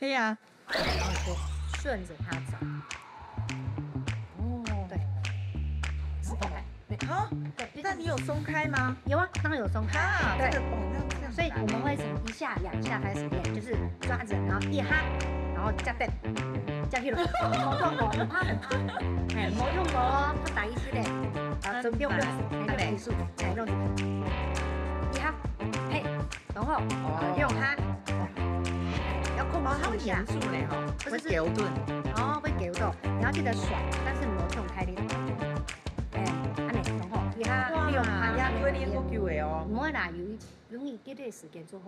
係啊，順著它走。哦，對，是的，好，那你有鬆開嗎？有啊，當然有鬆開。啊，對，這個哦，那這樣所以我們會從一下、兩下開始練，就是抓著，然後一哈，然後加等，加去了，好痛哦，很怕很怕。哎，沒用哦，他打一次嘞，啊，真不用不用，沒有技術，才用一哈，嘿。 然後用哈，要控制一下，住嘞哈，不是會噭到。哦，會噭到，你要記得甩，但是你要用開力。哎，按呢，然後一下用哈，要會練好久的哦。毋會啦，有一容易幾个時間做好。